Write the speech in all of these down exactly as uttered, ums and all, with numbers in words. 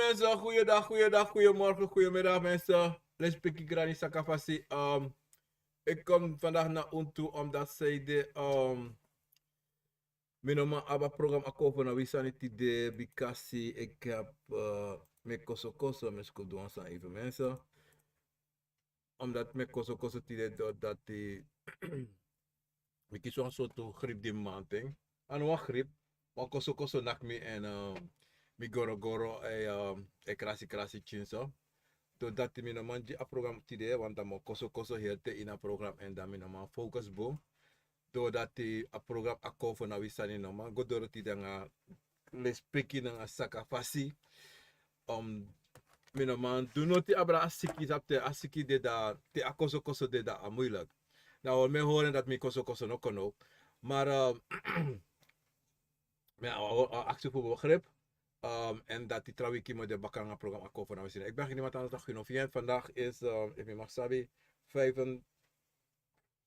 Mensen, goeiedag, goeiedag, goeiemorgen, goeiemiddag mensen. Lespeki grani sakafasi. Um, ik kom vandaag naar Untu omdat zij de um, mi no man abi a program Akovo na wi sani tide bikasi ik heb uh, mi koso koso mi skudu wan san even mensen. Omdat mi koso koso tide dodati mi kisi wan sortu grip di mi manting. A no wan grip, wan koso koso naki mi en um, mi goro goro e um, e krasi krasi tyin so. Dodati mi no man gi a program tide want dan mi o koso koso heri te ini a program en dan mi no man focus bun. Dodati a program Akovo na wi sani no man go doro tide anga lespeki nanga saka fasi. Um, mi no man du noti abra a siki sabi te a siki de da te a koso koso de da a moeilijk. Na hori mi hori en dat mi koso koso no kon ook. Maar um, mi a aksi fu begrip. Um, en dat die trouwiki mo de baka nanga program Akovo na wi sani. Ik ben geen iemand anders dan Gino Vient. Vandaag is, um, if mi mag sabi, vijfentwintig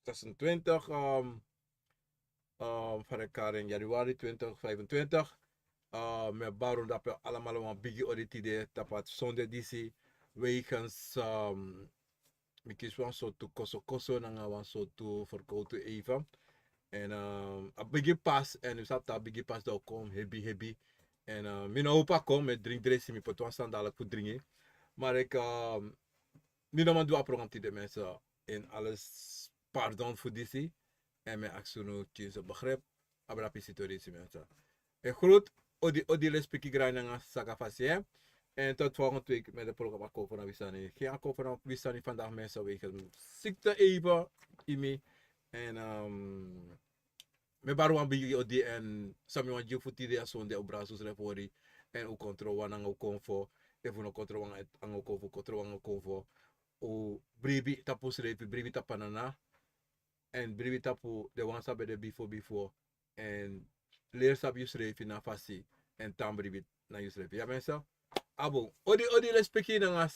zesentwintig um, um, van de karing januari twintig vijfentwintig. Uh, mi baru dape allemaal wan bigi odi tide tapu a sonde disi wegens um, mi kisi wan sortu koso koso nanga wan sortu verkowtu even. En um, a bigi pas en u sabi a bigi pas dan kon hebi hebi. En uh, mi no hopa kon mi drink dresi mi poti wan sandalik fu dringi. Maar ik um, mi no man du a program tide mensen. En alles pardon fu disi. En mi aksi unu tyin so begrip. Abra pisi tori disi mensen. En groet odi odi lespeki grani nanga saka fasi hè. En tot volgende week met de program Akovo na wi sani. Geen Akovo na wi sani vandaag mensen wegen ziekte even imi. En um, mi bari wan bigi odi en sami wan gi fu tide a sonde o brasus refori. En u kontrol wan nanga u konfo. Efu no kontrol wan nanga u konfo kontrol wan nanga u konfo. U bribi tapu srefi bribi tapu anana. En bribi tapu de wan sabi de bifo bifo. En leri sabi yu srefi na fasi. En tan bribi na yu srefi ya mensen. Abo odi odi lespeki nanga